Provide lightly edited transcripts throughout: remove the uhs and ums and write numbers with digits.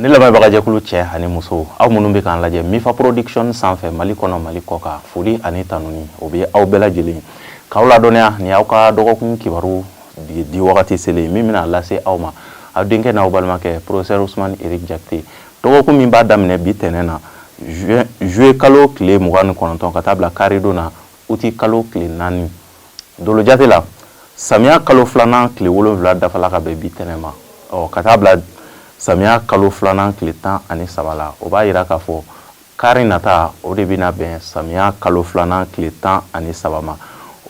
Ne lamɛnbagajɛkulu cɛ ani muso, aw minnu bɛ k'an lajɛ Mifa Production sanfɛ, Mali kɔnɔ, Mali kɔ kan, foli ani tanuni o bɛ aw bɛɛ lajɛlen. K'aw ladɔnniya, nin y'aw ka dɔgɔkun kibaru di wagati selen min bɛna lase aw ma, aw denkɛ n'aw balimakɛ, professeur Ousmane Eric Jakite. Dɔgɔkun min b'a daminɛ bi tɛnɛn na, juillet kalo tile 29, ka taa bila karidon na, août kalo tile 4. Dolo jate la, samiya kalo filanan tile 7 dafala ka bɛn bi tɛnɛn ma, ɔ ka taa bila samiya kalo filanan tile 13 la. O b'a yira k'a fɔ kari nata, o de bɛna bɛn samiya kalo filanan tile 13 ma.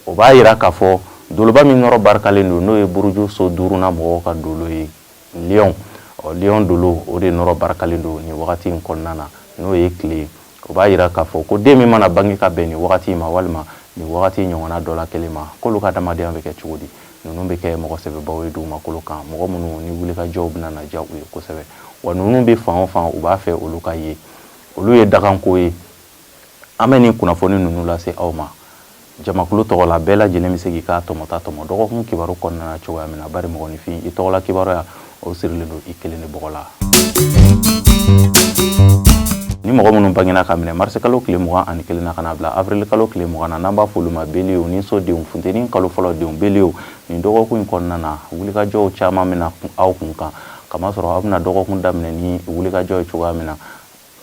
O b'a yira k'a fɔ doloba min nɔrɔ barikalen don, n'o ye buruju so duurunan mɔgɔw ka dolo ye, lion. Ɔ lion dolo, o de nɔrɔ barikalen don nin wagati in kɔnɔna na, n'o ye tile ye. O b'a yira k'a fɔ ko den min mana bange ka bɛn nin wagati ma, walima nin wagati ɲɔgɔnna dɔ la kelen ma, k'olu ka adamadenya bɛ kɛ cogo di? Ninnu bɛ kɛ mɔgɔ sɛbɛbaw ye dugumakolo kan, mɔgɔ minnu ni wulikajɔw bɛna na diya u ye kosɛbɛ. Wa ninnu bɛ fan o fan, u b'a fɛ olu ka ye, olu ye daganko ye. An bɛ nin kunnafoni ninnu lase aw ma jamakulu tɔgɔ la. Bɛɛ lajɛlen bɛ se k'i ka tɔmɔta tɔmɔ dɔgɔkun kibaru kɔnɔna na cogoya min na, bari mɔgɔninfin, i tɔgɔla kibaruya, o sirilen don i kelen de bɔgɔ la. Ni mɔgɔ minnu bangena ka minɛ marisi kalo tile 21 na ka na bila avril kalo tile 20 na, n'an b'a fɔ olu ma bélier ni so denw, funteni kalo fɔlɔ denw, bélier, nin dɔgɔkun in kɔnɔna na, wulikajɔw caman bɛna aw kun kan, kamasɔrɔ aw bɛna dɔgɔkun daminɛ ni wulikajɔ ye cogoya min na.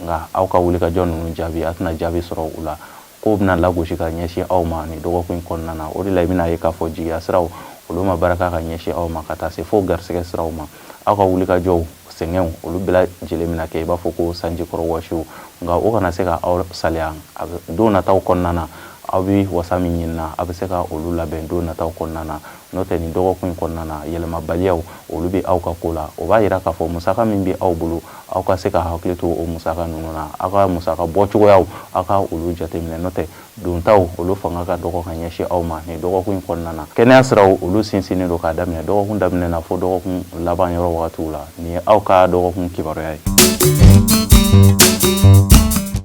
Nka aw ka wulikajɔ ninnu jaabi, a tɛna jaabi sɔrɔ u la. Kow bɛna lagosi ka ɲɛsin aw ma nin dɔgɔkun in kɔnɔna na. O de la i bɛna ye k'a fɔ jigiya siraw, olu ma barika ka ɲɛsin aw ma, ka taa se fo garisɛgɛ siraw ma. Aw ka wulikajɔw, sɛgɛnw, olu bɛɛ lajɛlen bɛna kɛ i b'a fɔ ko sanji kɔrɔ wɔsiw. Nka o kana se ka aw saliya. Don nataw kɔnɔna na, aw bɛ wasa min ɲini na, aw bɛ se ka olu labɛn don nataw kɔnɔna na. N'o tɛ, nin dɔgɔkun in kɔnɔna na, yɛlɛmabaliyaw, olu bɛ aw ka ko la. O b'a yira k'a fɔ musaka min bɛ aw bolo, aw ka se ka hakili to o musaka ninnu na. Aw ka musaka bɔcogoyaw, aw ka olu jateminɛ. N'o tɛ, dontaw, olu fanga ka dɔgɔ ka ɲɛsin aw ma nin dɔgɔkun in kɔnɔna na. Kɛnɛya siraw, olu sinsinnen don k'a daminɛ dɔgɔkun daminɛ na fo dɔgɔkun laban yɔrɔ wagatiw la. Nin ye aw ka dɔgɔkun kibaruya ye.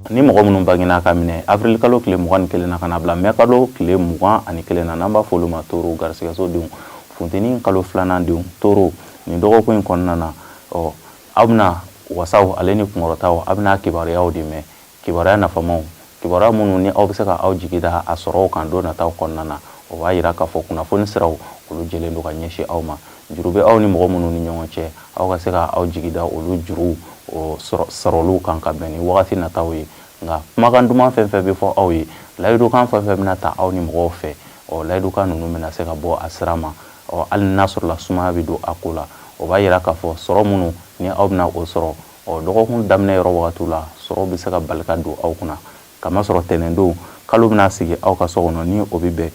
Ni mɔgɔ minnu bangena ka minɛ avril kalo tile 21 na ka na bila mɛ kalo tile 21 na, n'an b'a fɔ olu ma taureau, garisɛgɛso denw, funteni kalo filanan denw, taureau, nin dɔgɔkun in kɔnɔna na, ɔ aw bɛna wasaw ale ni kunkɔrɔtaw, aw bɛna kibaruyaw de mɛn, kibaruya nafamaw, kibaruya minnu ni aw bɛ se ka aw jigi da a sɔrɔw kan don nataw kɔnɔna na. O b'a yira k'a fɔ kunnafoni siraw, olu jɛlen don ka ɲɛsin aw ma. Juru bɛ aw ni mɔgɔ minnu ni ɲɔgɔn cɛ, aw ka se ka aw jigi da olu juruw sɔrɔliw kan ka bɛn ni wagati nataw ye. Nka kumakan duman fɛn fɛn bɛ fɔ aw ye, layidukan fɛn fɛn bɛna ta aw ni mɔgɔw fɛ, ɔ layidukan ninnu bɛna se ka bɔ a sira ma. Ɔ hali n'a sɔrɔla sumaya bɛ don a ko la, o b'a yira k'a fɔ sɔrɔ minnu ni aw bɛna o sɔrɔ, ɔ dɔgɔkun daminɛ yɔrɔ wagatiw la, sɔrɔ bɛ se ka bali ka don aw kunna, kamasɔrɔ tɛnɛndon kalo bɛna sigi aw ka so kɔnɔ, ni o bɛ bɛn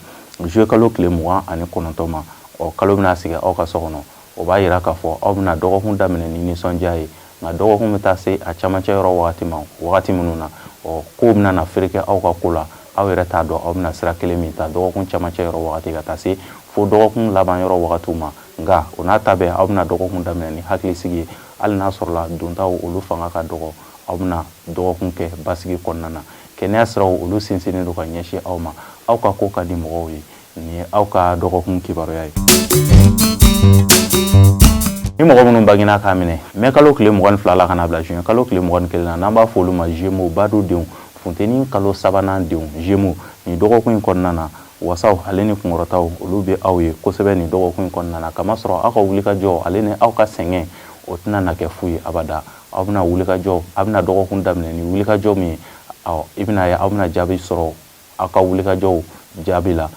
juillet kalo tile 29 ma. Ɔ kalo bɛna sigi aw ka so kɔnɔ, o b'a yira k'a fɔ aw bɛna dɔgɔkun daminɛ ni nisɔndiya ye. Nka dɔgɔkun bɛ taa se a camancɛ yɔrɔ wagati ma, wagati minnu na, ɔ kow bɛna na fereke aw ka ko la, aw yɛrɛ t'a dɔn aw bɛna sira kelen min ta dɔgɔkun camancɛ yɔrɔ wagati ka taa se fo dɔgɔkun laban yɔrɔ wagatiw ma. Nka o n'a ta bɛɛ, aw bɛna dɔgɔkun daminɛ ni hakilisigi ye. Hali n'a sɔrɔla dontaw, olu fanga ka dɔgɔ, aw bɛna dɔgɔkun kɛ basigi kɔnɔna na. Kɛnɛya siraw, olu sinsinnen don ka ɲɛsin aw ma. Aw ka ko ka di mɔgɔw ye. Nin ye aw ka dɔgɔkun kibaruya ye. Ni mɔgɔ minnu bangena k'a minɛ mɛ kalo tile 22 la ka na bila juin kalo tile 21 na, n'an b'a fɔ olu ma Gémeaux, badu denw, funteni kalo sabanan denw, Gémeaux, nin dɔgɔkun in kɔnɔna na, wasaw ale ni kunkɔrɔtaw, olu bɛ aw ye kosɛbɛ nin dɔgɔkun in kɔnɔna na, kamasɔrɔ aw ka wulikajɔ ale ni aw ka sɛgɛn, o tɛna na kɛ fu ye abada. Aw bɛna wulikajɔ, aw bɛna dɔgɔkun daminɛ ni wulikajɔ min ye, ɔ i bɛna ye aw bɛna jaabi sɔrɔ aw ka wulikajɔw jaabi la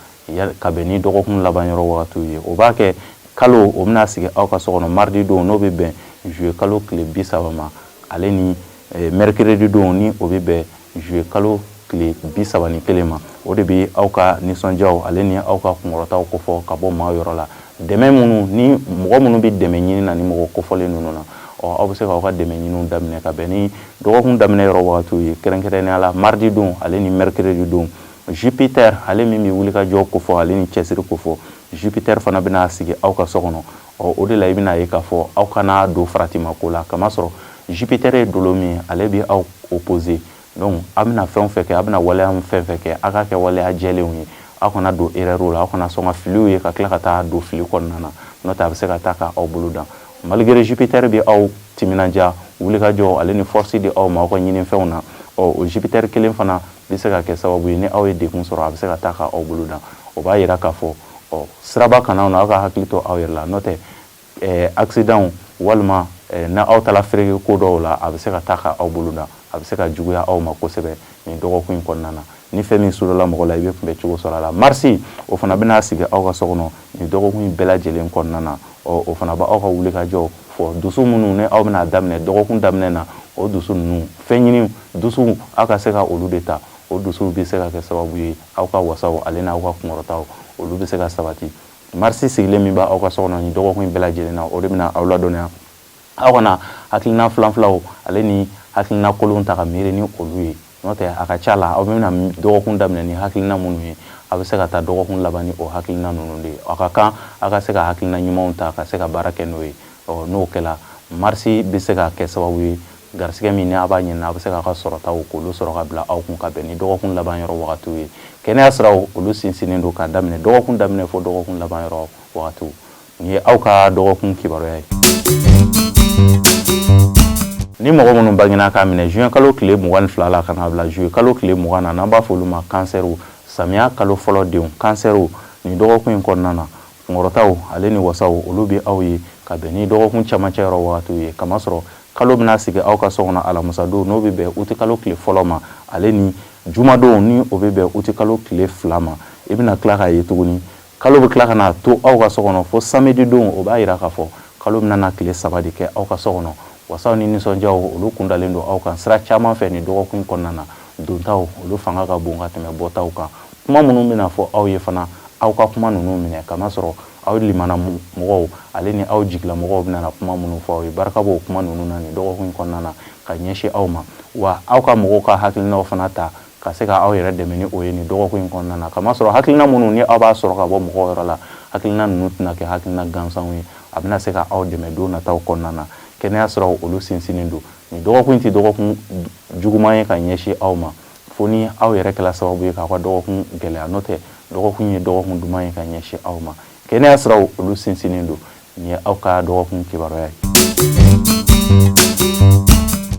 ka bɛn ni dɔgɔkun laban yɔrɔ wagatiw ye. O b'a kɛ kalo o bɛna sigi aw ka so kɔnɔ mardi don, n'o bɛ bɛn juillet kalo tile 30 ma, ale ni mercredi don, ni o bɛ bɛn juillet kalo tile 31 ma. O de bɛ aw ka nisɔndiyaw ale ni aw ka kunkɔrɔtaw kofɔ ka bɔ maaw yɔrɔ la. Dɛmɛ minnu ni mɔgɔ minnu bɛ dɛmɛ ɲini na ni mɔgɔ kofɔlen ninnu na, ɔ aw bɛ se k'aw ka dɛmɛ ɲiniw daminɛ ka bɛn ni dɔgɔkun daminɛ yɔrɔ wagatiw ye, kɛrɛnkɛrɛnnenya la mardi don ale ni mercredi don. Jupiter, ale min bɛ wulikajɔ kofɔ ale ni cɛsiri kofɔ, Jupiter fana bɛna sigi aw ka so kɔnɔ. Ɔ o de la i bɛna ye k'a fɔ aw kana don faratima ko la, kamasɔrɔ Jupiter ye dolo min ye, ale bɛ aw opposé. Donc aw bɛna fɛn o fɛn kɛ, aw bɛna waleya fɛn fɛn kɛ, aw ka kɛ waleya jɛlenw ye. Aw kana don erreur la, aw kana sɔn ka filiw ye ka tila ka taa don fili kɔnɔna na. N'o tɛ, a bɛ se ka taa ka aw bolo dan. Malgré Jupiter bɛ aw timinandiya, wulikajɔ ale ni force di aw ma aw ka ɲinifɛnw na, ɔ o Jupiter kelen fana bɛ se ka kɛ sababu ye ni aw ye degun sɔrɔ, a bɛ se ka taa ka aw bolo dan. O b'a yira k'a fɔ ɔ siraba kannaw na, aw ka hakili to aw yɛrɛ la, n'o tɛ accident walima na aw taara fereke ko dɔw la, a bɛ se ka taa ka aw bolo dan, a bɛ se ka juguya aw ma kosɛbɛ nin dɔgɔkun in kɔnɔna na. Ni fɛn min sudala mɔgɔ la, i bɛ kunbɛ cogo sɔrɔ a la. Marisi, o fana bɛna sigi aw ka so kɔnɔ nin dɔgɔkun in bɛɛ lajɛlen kɔnɔna na. Ɔ o fana bɛ aw ka wulikajɔ fɔ. Dusu minnu ni aw bɛna daminɛ dɔgɔkun daminɛ na, o dusu ninnu, fɛn ɲini dusu, aw ka se ka olu de ta. O dusuw bɛ se ka kɛ sababu ye aw ka wasaw ale n'aw ka kunkɔrɔtaw, olu bɛ se ka sabati. Marisi sigilen min bɛ aw ka so kɔnɔ nin dɔgɔkun in bɛɛ lajɛlen na, o de bɛna aw ladɔnniya aw kana hakilina filan filaw ale ni hakilina kolon ta ka miiri ni olu ye. N'o tɛ, a ka ca la, aw bɛna dɔgɔkun daminɛ ni hakilina minnu ye, aw bɛ se ka taa dɔgɔkun laban ni o hakilina ninnu de ye. A ka kan aw ka se ka hakilina ɲumanw ta ka se ka baara kɛ n'o ye. Ɔ n'o kɛla, marisi bɛ se ka kɛ sababu ye garisigɛ min ni a b'a ɲini, a bɛ se k'a ka sɔrɔtaw k'olu sɔrɔ ka bila aw kun ka bɛn ni dɔgɔkun laban yɔrɔ wagatiw ye. Kɛnɛya siraw, olu sinsinnen don k'a daminɛ dɔgɔkun daminɛ fo dɔgɔkun laban yɔrɔ wagatiw. Nin ye aw ka dɔgɔkun kibaruya ye. Ni mɔgɔ minnu bangena k'a minɛ juin kalo tile 22 la ka n'a bila juillet kalo tile 20 na, n'an b'a fɔ olu ma kansɛriw, samiya kalo fɔlɔ denw, kansɛriw, nin dɔgɔkun in kɔnɔna na, kunkɔrɔtaw ale ni wasaw, olu bɛ aw ye ka bɛn ni dɔgɔkun camancɛ yɔrɔ wagatiw ye. Kamasɔrɔ kalo bɛna sigi aw ka so kɔnɔ alamusadon, n'o bɛ bɛn uti kalo tile fɔlɔ ma, ale ni jumadon ni o bɛ bɛn uti kalo tile 2 ma. I bɛna tila k'a ye tuguni, kalo bɛ tila ka na to aw ka so kɔnɔ fo samedi don. O b'a yira k'a fɔ kalo bɛna na tile 3 de kɛ aw ka so kɔnɔ. Wasaw ni nisɔndiyaw, olu kundalen don aw kan sira caman fɛ nin dɔgɔkun kɔnɔna na. Dontaw, olu fanga ka bon ka tɛmɛ bɔtaw kan. Kuma minnu bɛna fɔ aw ye fana, aw ka kuma ninnu minɛ, kamasɔrɔ aw limana mɔgɔw ale ni aw jigilamɔgɔw bɛna na kuma minnu fɔ aw ye, barika b'o kuma ninnu na nin dɔgɔkun kɔnɔna na ka ɲɛsin aw ma. Wa aw ka mɔgɔw ka hakilinaw fana ta ka se ka aw yɛrɛ dɛmɛ ni o ye nin dɔgɔkun in kɔnɔna na, kamasɔrɔ hakilina minnu ni aw b'a sɔrɔ ka bɔ mɔgɔw yɔrɔ la, hakilina ninnu tɛna kɛ hakilina gansanw ye, a bɛna se ka aw dɛmɛ don nataw kɔnɔna na. Kɛnɛya siraw, olu sinsinnen don. Nin dɔgɔkun in tɛ dɔgɔkun juguman ye ka ɲɛsin aw ma, fo ni aw yɛrɛ kɛla sababu ye k'aw ka dɔgɔkun gɛlɛya. N'o tɛ, dɔgɔkun ye dɔgɔkun duman ye ka ɲɛsin aw ma. Kɛnɛya siraw, olu sinsinnen don. Nin ye aw ka dɔgɔkun kibaruya ye.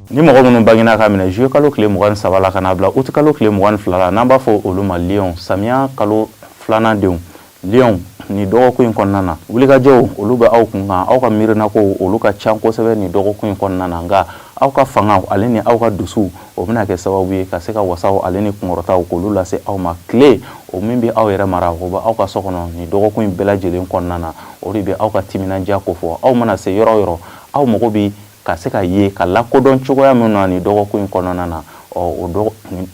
Ni mɔgɔ minnu bangena k'a minɛ juillet kalo tile 23 la ka n'a bila août kalo tile 22 la, n'an b'a fɔ olu ma lion, samiya kalo filanan denw, lion, nin dɔgɔkun in kɔnɔna na, wulikajɔw, olu bɛ aw kun kan. Aw ka miirinakow, olu ka ca kosɛbɛ nin dɔgɔkun in kɔnɔna na. Nka aw ka fanga ale ni aw ka dusu, o bɛna kɛ sababu ye ka se ka wasaw ale ni kunkɔrɔtaw k'olu lase aw ma. Tile o min bɛ aw yɛrɛ mara, o bɛ aw ka so kɔnɔ nin dɔgɔkun in bɛɛ lajɛlen kɔnɔna na. O de bɛ aw ka timinandiya kofɔ. Aw mana se yɔrɔ o yɔrɔ, aw mago bɛ ka se ka ye ka lakodɔn cogoya min na nin dɔgɔkun in kɔnɔna na, ɔ o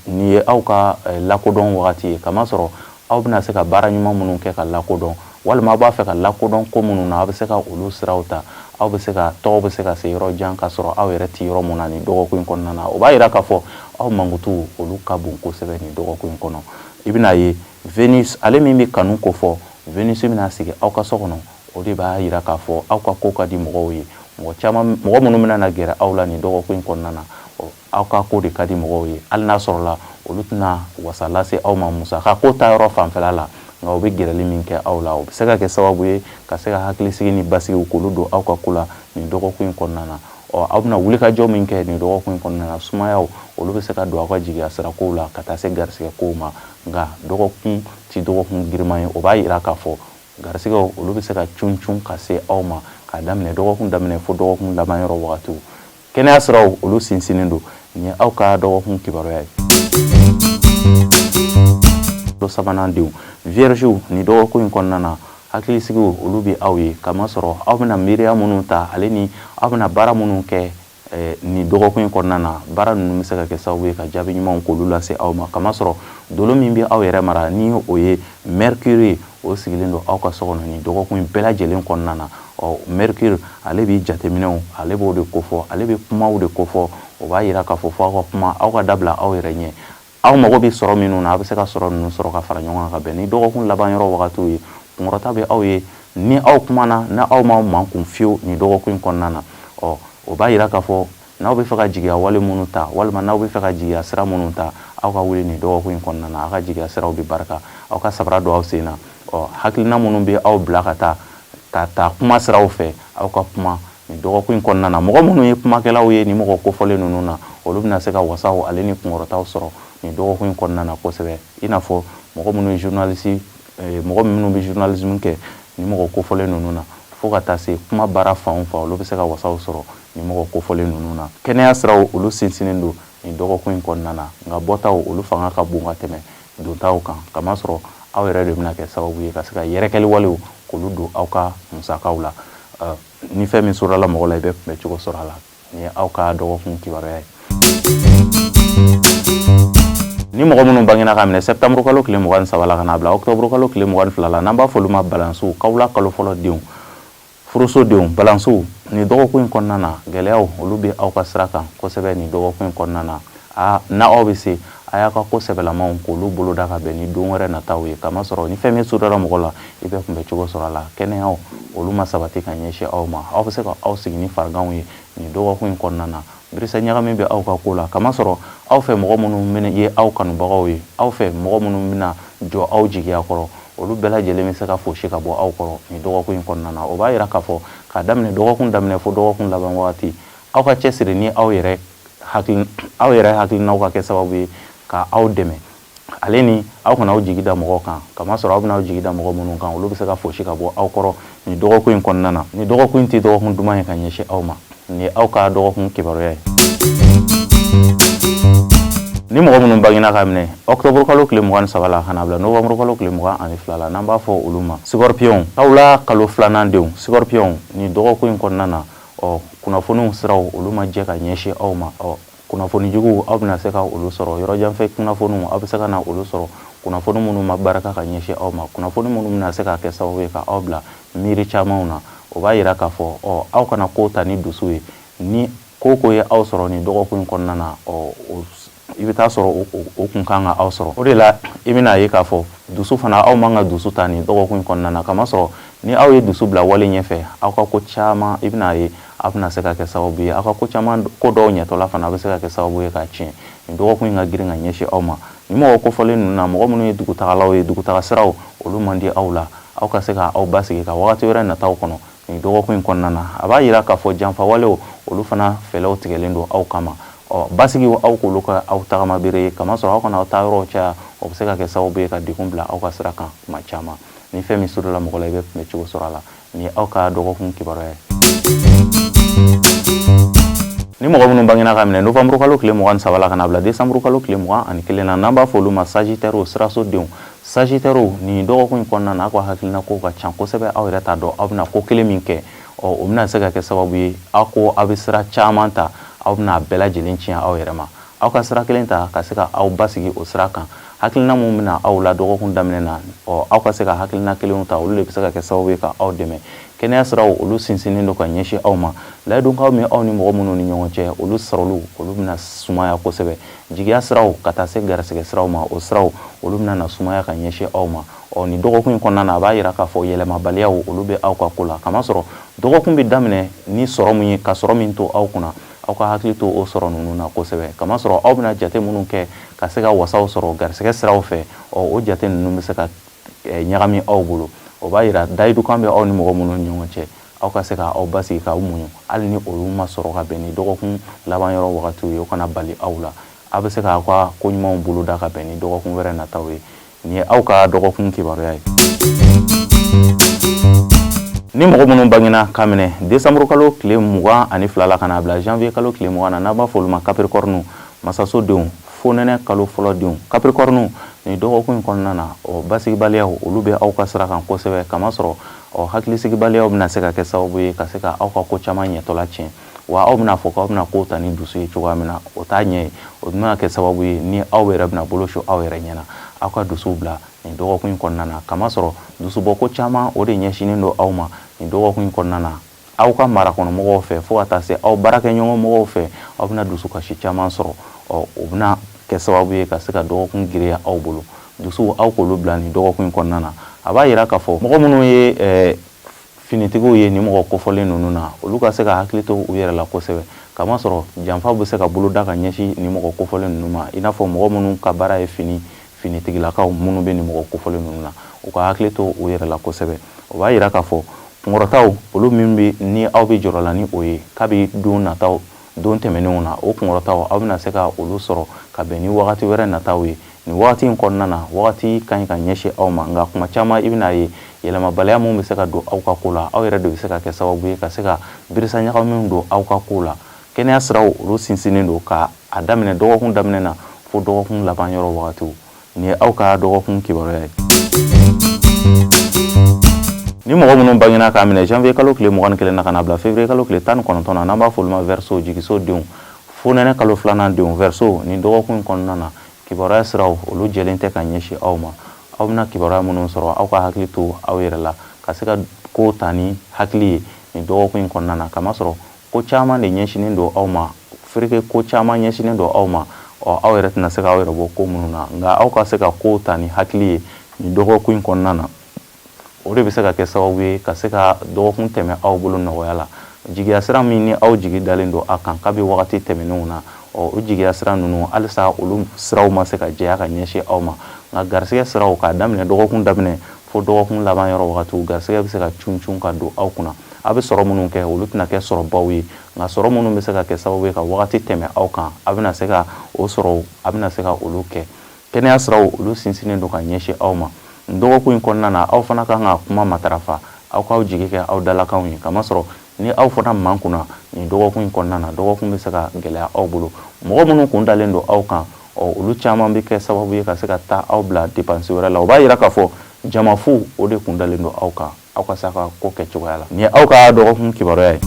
nin ye aw ka lakodɔn wagati ye, kamasɔrɔ aw bɛna se ka baara ɲuman minnu kɛ ka lakodɔn, walima aw b'a fɛ ka lakodɔn ko minnu na, aw bɛ se ka olu siraw ta. Aw bɛ se ka tɔgɔ bɛ se ka se yɔrɔ jan ka sɔrɔ aw yɛrɛ tɛ yɔrɔ mun na nin dɔgɔkun in kɔnɔna na. O b'a yira k'a fɔ aw mankutu, olu ka bon kosɛbɛ nin dɔgɔkun in kɔnɔ. I bɛna ye Venus, ale min bɛ kanu kofɔ, Venus bɛna sigi aw ka so kɔnɔ. O de b'a yira k'a fɔ aw ka ko ka di mɔgɔw ye. Mɔgɔ caman, mɔgɔ minnu bɛna na gɛrɛ aw la nin dɔgɔkun in kɔnɔna na, aw ka ko de ka di mɔgɔw ye. Hali n'a sɔrɔla olu tɛna wasa lase aw ma musaka ko ta yɔrɔ fanfɛla la, nka u bɛ gɛrɛli min kɛ aw la, o bɛ se ka kɛ sababu ye ka se ka hakilisigi ni basigiw k'olu don aw ka ko la nin dɔgɔkun in kɔnɔna na. Ɔ aw bɛna wulikajɔ min kɛ nin dɔgɔkun in kɔnɔna na, sumayaw, olu bɛ se ka don aw ka jigiya sira kow la ka taa se garisigɛ kow ma. Nka dɔgɔkun ti dɔgɔkun giriman ye. O b'a yira k'a fɔ garisigɛw, olu bɛ se ka cun cun ka se aw ma k'a daminɛ dɔgɔkun daminɛ fo dɔgɔkun laban yɔrɔ wagatiw. Kɛnɛya siraw, olu sinsinnen don. Nin ye aw ka dɔgɔkun kibaruya ye. Kalo sabanan denw, viergew, nin dɔgɔkun in kɔnɔna na, hakilisigiw, olu bɛ aw ye, kamasɔrɔ aw bɛna miiriya minnu ta ale ni aw bɛna baara minnu kɛ nin dɔgɔkun in kɔnɔna na, baara ninnu bɛ se ka kɛ sababu ye ka jaabi ɲumanw k'olu lase aw ma, kamasɔrɔ dolo min bɛ aw yɛrɛ mara, ni o ye Mercure ye, o sigilen don aw ka so kɔnɔ nin dɔgɔkun in bɛɛ lajɛlen kɔnɔna na. Ɔ Mercure, ale bɛ jateminɛw, ale b'o de kofɔ, ale bɛ kumaw de kofɔ. O b'a yira k'a fɔ fo aw ka kuma, aw ka dabila aw yɛrɛ ɲɛ. Aw mago bɛ sɔrɔ minnu na, aw bɛ se ka sɔrɔ ninnu sɔrɔ ka fara ɲɔgɔn kan ka bɛn ni dɔgɔkun laban yɔrɔ wagatiw ye. Kunkɔrɔta bɛ aw ye ni aw kumana, ni aw m'aw mankun fiyewu nin dɔgɔkun in kɔnɔna na. Ɔ o b'a yira k'a fɔ n'aw bɛ fɛ ka jigiya wale minnu ta, walima n'aw bɛ fɛ ka jigiya sira minnu ta, aw ka wuli nin dɔgɔkun in kɔnɔna na, aw ka jigiya siraw bɛ barika. Aw ka sabara don aw sen na. Ɔ hakilina minnu bɛ aw bila ka taa ka taa kuma siraw fɛ, aw ka kuma. Nin dɔgɔkun in kɔnɔna na, mɔgɔ minnu ye kumakɛlaw ye nin mɔgɔ kofɔlen ninnu na, olu bɛna se ka wasaw ale ni kunkɔrɔtaw sɔrɔ nin dɔgɔkun in kɔnɔna na kosɛbɛ, i n'a fɔ mɔgɔ minnu ye journaliste, mɔgɔ minnu bɛ journalisme kɛ nin mɔgɔ kofɔlen ninnu na, fo ka taa se kuma baara fan o fan, olu bɛ se ka wasaw sɔrɔ nin mɔgɔ kofɔlen ninnu na. Kɛnɛya siraw, olu sinsinnen don nin dɔgɔkun in kɔnɔna na, nka bɔtaw, olu fanga ka bon ka tɛmɛ dontaw kan, kamasɔrɔ aw yɛrɛ de bɛna kɛ sababu ye ka se ka yɛrɛkɛli walew k'olu don aw ka musakaw la. Ni fɛn min sɔrɔla mɔgɔ la, i bɛ kunbɛ cogo sɔrɔ a la. Nin ye aw ka dɔgɔkun kibaruya ye. Ni mɔgɔ minnu bangena ka minɛ septembre kalo tile 23 la ka n'a bila octobre kalo tile 22 la, n'an b'a fɔ olu ma balansiw, kawula kalo fɔlɔ denw, furuso denw, balansiw, nin dɔgɔkun in kɔnɔna na, gɛlɛyaw, olu bɛ aw ka sira kan kosɛbɛ nin dɔgɔkun in kɔnɔna na. A n'aw bɛ se, a y'a ka ko sɛbɛlamaw k'olu boloda ka bɛn ni don wɛrɛ nataw ye, kamasɔrɔ ni fɛn min sudara mɔgɔ la, i bɛ kunbɛ cogo sɔrɔ a la. Kɛnɛyaw, olu ma sabati ka ɲɛsin aw ma. Aw bɛ se ka aw sigi ni fariganw ye nin dɔgɔkun in kɔnɔna na. Birisɛ ɲagami bɛ aw ka ko la, kamasɔrɔ aw fɛ mɔgɔ minnu bɛna ye aw kanubagaw ye, aw fɛ mɔgɔ minnu bɛna jɔ aw jigiya kɔrɔ, olu bɛɛ lajɛlen bɛ se ka fosi ka bɔ aw kɔrɔ nin dɔgɔkun in kɔnɔna na. O b'a yira k'a fɔ k'a daminɛ dɔgɔkun daminɛ fo dɔgɔkun laban wagati, aw ka cɛsiri ni aw yɛrɛ hakili, aw yɛrɛ hakilinaw ka kɛ sababu ye ka aw dɛmɛ, ale ni aw kana aw jigi da mɔgɔw kan, kamasɔrɔ aw bɛna aw jigi da mɔgɔ minnu kan, olu bɛ se ka fosi ka bɔ aw kɔrɔ nin dɔgɔkun in kɔnɔna na. Nin dɔgɔkun in tɛ dɔgɔkun duman ye ka ɲɛsin aw ma. Nin ye aw ka dɔgɔkun kibaruya ye. Ni mɔgɔ minnu bangena ka minɛ octobre kalo tile 23 la ka na bila novembre kalo tile 22 la, n'an b'a fɔ olu ma scorpion, kawula kalo filanan denw, scorpion, nin dɔgɔkun in kɔnɔna na, ɔ kunnafoniw siraw, olu ma jɛ ka ɲɛsin aw ma. Ɔ kunnafoni juguw, aw bɛna se ka olu sɔrɔ. Yɔrɔjanfɛ kunnafoniw, aw bɛ se ka na olu sɔrɔ, kunnafoni minnu ma barika ka ɲɛsin aw ma, kunnafoni minnu bɛna se ka kɛ sababu ye ka aw bila miiri camanw na. O b'a yira k'a fɔ, ɔ aw kana ko ta ni dusu ye. Ni ko ko ye aw sɔrɔ nin dɔgɔkun in kɔnɔna na, ɔ i bɛ taa sɔrɔ o kun kan ka aw sɔrɔ. O de la, i bɛna ye k'a fɔ dusu fana, aw man ka dusu ta nin dɔgɔkun in kɔnɔna na, kamasɔrɔ ni aw ye dusu bila wale ɲɛfɛ, aw ka ko caman, i bɛna ye aw bɛna se ka kɛ sababu ye aw ka ko caman, ko dɔw ɲɛtɔla fana, a bɛ se ka kɛ sababu ye k'a tiɲɛ. Nin dɔgɔkun in ka girin ka ɲɛsin aw ma. Nin mɔgɔ kofɔlen ninnu na, mɔgɔ minnu ye dugutagalaw ye, dugutaga siraw, olu man di aw la. Aw ka se ka aw basigi ka wagati wɛrɛ nataw kɔnɔ nin dɔgɔkun in kɔnɔna na. A b'a yira k'a fɔ janfa walew, olu fana fɛlɛw tigɛlen don aw kama. Ɔ basigi, aw k'olu ka aw tagama bere ye, kamasɔrɔ aw kana aw taa yɔrɔw caya, o bɛ se ka kɛ sababu ye ka degun bila aw ka sira kan tuma caman. Ni fɛn min sudala mɔgɔ la, i bɛ kunbɛ cogo sɔrɔ a la. Nin ye aw ka dɔgɔkun kibaruya ye. Ni mɔgɔ minnu bangena ka minɛ novembre kalo tile 23 la ka na bila décembre kalo tile 21 na, n'an b'a fɔ olu ma sagittaire, siraso denw, sagittaire, nin dɔgɔkun in kɔnɔna na, aw ka hakilina ko ka ca kosɛbɛ. Aw yɛrɛ t'a dɔn aw bɛna ko kelen min kɛ. Ɔ o bɛna se ka kɛ sababu ye, aw ko aw bɛ sira caman ta, aw bɛna a bɛɛ lajɛlen tiɲɛ aw yɛrɛ ma. Aw ka sira kelen ta ka se ka aw basigi o sira kan. Hakilina mun bɛna aw la dɔgɔkun daminɛ na, ɔ aw ka se ka hakilina kelenw ta, olu de bɛ se ka kɛ sababu ye ka aw dɛmɛ. Kɛnɛya siraw, olu sinsinnen don ka ɲɛsin aw ma. Layidukaw min aw ni mɔgɔ minnu ni ɲɔgɔn cɛ, olu sɔrɔliw, olu bɛna sumaya kosɛbɛ. Jigiya siraw ka taa se garisɛgɛ siraw ma, o siraw, olu bɛna na sumaya ka ɲɛsin aw ma. Ɔ nin dɔgɔkun in kɔnɔna na, a b'a yira k'a fɔ yɛlɛmabaliyaw, olu bɛ aw ka ko la, kamasɔrɔ dɔgɔkun bɛ daminɛ ni sɔrɔ min ye, ka sɔrɔ min to aw kunna, aw ka hakili to o sɔrɔ ninnu na kosɛbɛ, kamasɔrɔ aw bɛna jate minnu kɛ ka se ka wasaw sɔrɔ garisɛgɛ siraw fɛ, ɔ o jate ninnu bɛ se ka ɲagami aw bolo. O b'a yira dayidukan bɛ aw ni mɔgɔ minnu ni ɲɔgɔn cɛ, aw ka se ka aw basigi k'aw muɲu, hali ni olu ma sɔrɔ ka bɛn ni dɔgɔkun laban yɔrɔ wagatiw ye, o kana bali aw la. Aw bɛ se k'aw ka ko ɲumanw boloda ka bɛn ni dɔgɔkun wɛrɛ nataw ye. Nin ye aw ka dɔgɔkun kibaruya ye. Ni mɔgɔ minnu bangena ka minɛ décembre kalo tile 22 la ka n'a bila janvier kalo tile 20 na, n'an b'a fɔ olu ma capricorne, masaso denw, fonɛnɛ kalo fɔlɔ denw, capricorne, nin dɔgɔkun in kɔnɔna na, ɔ basigibaliyaw, olu bɛ aw ka sira kan kosɛbɛ, kamasɔrɔ ɔ hakilisigibaliyaw bɛna se ka kɛ sababu ye ka se ka aw ka ko caman ɲɛtɔla tiɲɛ. Wa aw bɛna fɔ k'aw bɛna kow ta ni dusu ye cogoya min na, o t'a ɲɛ ye. O bɛna kɛ sababu ye ni aw yɛrɛ bɛna bolo su aw yɛrɛ ɲɛna. Aw ka dusuw bila nin dɔgɔkun in kɔnɔna na, kamasɔrɔ dusubɔko caman, o de ɲɛsinnen don aw ma nin dɔgɔkun in kɔnɔna na. Aw ka marakɔnɔmɔgɔw fɛ, fo ka taa se aw baarakɛɲɔgɔn mɔgɔw fɛ, aw bɛna dusukasi caman sɔrɔ. Ɔ o bɛna kɛ sababu ye ka se ka dɔgɔkun girinya aw bolo. Dusuw, aw k'olu bila nin dɔgɔkun in kɔnɔna na. A b'a yira k'a fɔ mɔgɔ minnu ye finitigiw ye nin mɔgɔ kofɔlen ninnu na, olu ka se ka hakili to u yɛrɛ la kosɛbɛ, kamasɔrɔ janfa bɛ se ka boloda ka ɲɛsin nin mɔgɔ kofɔlen ninnu ma, i n'a fɔ mɔgɔ minnu ka baara ye fini, finitigilakaw minnu bɛ nin mɔgɔ kofɔlen ninnu na, u ka hakili to u yɛrɛ la kosɛbɛ. O b'a yira k'a fɔ Kunkɔrɔtaw, olu min bɛ ni aw bɛ jɔrɔ la ni o ye kabi don nataw, don tɛmɛnenw na, o kunkɔrɔtaw aw bɛna se ka olu sɔrɔ ka bɛn ni wagati wɛrɛ nataw ye. Nin wagati in kɔnɔna na, wagati ka ɲi ka ɲɛsin aw ma, nka kuma caman i bɛna ye yɛlɛmabaliya min bɛ se ka don aw ka ko la, aw yɛrɛ de bɛ se ka kɛ sababu ye ka se ka birisa ɲagamiw don aw ka ko la. Kɛnɛya siraw, olu sinsinnen don ka a daminɛ dɔgɔkun daminɛ na fo dɔgɔkun laban yɔrɔ wagatiw. Nin ye aw ka dɔgɔkun kibaruya ye. Ni mɔgɔ minnu bangena k'a minɛ janvier kalo tile 21 na ka na bila février kalo tile 19 na, n'an b'a fɔ olu ma Verseau, jigiso denw, fonɛnɛ kalo filanan denw, Verseau, nin dɔgɔkun in kɔnɔna na, kibaruya siraw olu jɛlen tɛ ka ɲɛsin aw ma. Aw bɛna kibaruya minnu sɔrɔ, aw ka hakili to aw yɛrɛ la ka se ka ko ta ni hakili ye nin dɔgɔkun in kɔnɔna na, kamasɔrɔ ko caman de ɲɛsinnen don aw ma, fereke ko caman ɲɛsinnen don aw ma, ɔ aw yɛrɛ tɛna se k'aw yɛrɛ bɔ ko minnu na. Nka aw ka se ka kow ta ni hakili ye nin dɔgɔkun in kɔnɔna na, o de bɛ se ka kɛ sababu ye ka se ka dɔgɔkun tɛmɛ aw bolo nɔgɔya la. Jigiya sira min ni aw jigi dalen don a kan kabi wagati tɛmɛnenw na, ɔ o jigiya sira ninnu halisa olu siraw ma se ka jɛya ka ɲɛsin aw ma. Nka garisɛgɛ siraw, k'a daminɛ dɔgɔkun daminɛ fo dɔgɔkun laban yɔrɔ wagatiw, garisɛgɛ bɛ se ka cun cun ka don aw kunna. Aw bɛ sɔrɔ minnu kɛ, olu tɛna kɛ sɔrɔbaw ye, nka sɔrɔ minnu bɛ se ka kɛ sababu ye ka wagati tɛmɛ aw kan, aw bɛna se ka o sɔrɔ, a bɛna se ka olu kɛ. Kɛnɛya siraw, olu sinsinnen don ka ɲɛsin aw ma nin dɔgɔkun in kɔnɔna na. Aw fana kan ka kuma matarafa, aw k'aw jigi kɛ aw dalakanw ye, kamasɔrɔ ni aw fana mankunna nin dɔgɔkun in kɔnɔna na, dɔgɔkun bɛ se ka gɛlɛya aw bolo. Mɔgɔ minnu kun dalen don aw kan, ɔ olu caman bɛ kɛ sababu ye ka se ka taa aw bila depansi wɛrɛ la. O b'a yira k'a fɔ jama fu o de kun dalen don aw kan. Aw ka se ka ko kɛ cogoya la. Nin ye aw ka dɔgɔkun kibaruya ye.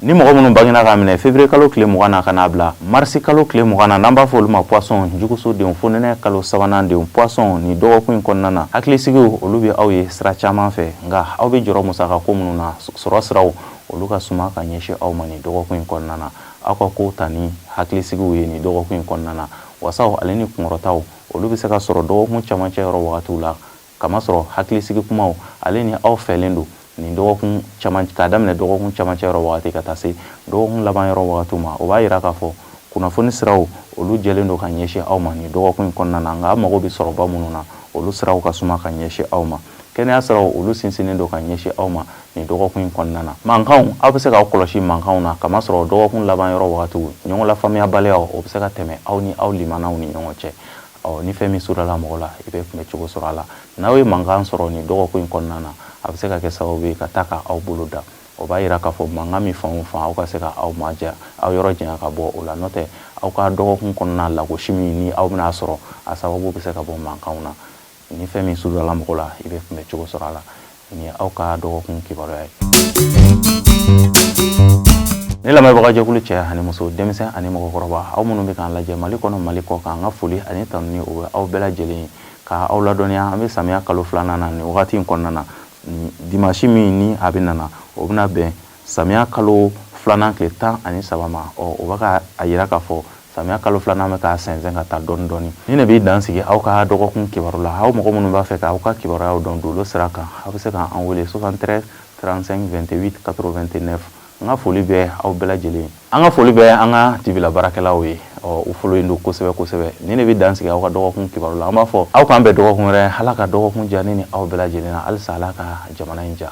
Ni mɔgɔ minnu bangena k'a minɛ février kalo tile 20 na ka n'a bila marisi kalo tile 20 na, n'an b'a fɔ olu ma poisson, juguso denw, fonɛnɛ kalo sabanan denw, poisson, nin dɔgɔkun in kɔnɔna na, hakilisigiw olu bɛ aw ye sira caman fɛ. Nka aw bɛ jɔrɔ musaka ko minnu na, sɔrɔ siraw olu ka suma ka ɲɛsin aw ma nin dɔgɔkun in kɔnɔna na. Aw ka kow ta ni hakilisigiw ye nin dɔgɔkun in kɔnɔna na. Wasaw ale ni kunkɔrɔtaw olu bɛ se ka sɔrɔ dɔgɔkun camancɛ yɔrɔ wagatiw la, kamasɔrɔ hakilisigi kumaw ale ni aw fɛlen don nin dɔgɔkun caman, k'a daminɛ dɔgɔkun camancɛ yɔrɔ wagati ka taa se dɔgɔkun laban yɔrɔ wagatiw ma. O b'a yira k'a fɔ kunnafoni siraw olu jɛlen don ka ɲɛsin aw ma nin dɔgɔkun in kɔnɔna na. Nka aw mago bɛ sɔrɔba minnu na, olu siraw ka suma ka ɲɛsin aw ma. Kɛnɛya siraw olu sinsinnen don ka ɲɛsin aw ma nin dɔgɔkun in kɔnɔna na. Mankanw, aw bɛ se k'aw kɔlɔsi mankanw na, kamasɔrɔ dɔgɔkun laban yɔrɔ wagatiw, ɲɔgɔn lafaamuyabaliyaw o bɛ se ka tɛmɛ aw ni aw limanaw ni ɲɔgɔn cɛ. Ɔ ni fɛn min surala mɔgɔ la, i bɛ kunbɛ cogo sɔrɔ a la. N'aw ye mankan sɔrɔ nin dɔgɔkun in kɔnɔna na, a bɛ se ka kɛ sababu ye ka taa ka aw bolo da. O b'a yira k'a fɔ mankan min fan o fan, aw ka se ka aw maja, aw yɔrɔ janya ka bɔ o la. N'o tɛ, aw ka dɔgɔkun kɔnɔna lagosi min ni aw bɛna sɔrɔ, a sababu bɛ se ka bɔ mankanw na. Ni fɛn min surala mɔgɔ la, i bɛ kunbɛ cogo sɔrɔ a la. Nin ye aw ka dɔgɔkun kibaruya ye. Ne lamɛnbagajɛkulu cɛ ani muso, denmisɛn ani mɔgɔkɔrɔba, aw minnu bɛ k'an lajɛ Mali kɔnɔ, Mali kɔ kan, an ka foli ani tanuni o bɛ aw bɛɛ lajɛlen ye. Ka aw ladɔnniya, an bɛ samiya kalo filanan na nin wagati in kɔnɔna na. Dimanche min ni a bɛ nana, o bɛna bɛn samiya kalo filanan tile 13 ma. Ɔ o bɛ ka a yira k'a fɔ samiya kalo filanan bɛ ka sɛnsɛn ka taa dɔɔni dɔɔni. Nin de bɛ dan sigi aw ka dɔgɔkun kibaru la. Aw mɔgɔ minnu b'a fɛ k'aw ka kibaruyaw dɔn dolo sira kan, aw bɛ se k'an wele 73 35 28 89. N ka foli bɛ aw bɛɛ lajɛlen. An ka foli bɛ an ka tibila baarakɛlaw ye. Ɔ u fololen don kosɛbɛ kosɛbɛ. Nin de bɛ dan sigi aw ka dɔgɔkun kibaru la. An b'a fɔ aw k'an bɛn dɔgɔkun wɛrɛ. Ala ka dɔgɔkun diya ne ni aw bɛɛ lajɛlen na. Halisa Ala ka jamana in diya.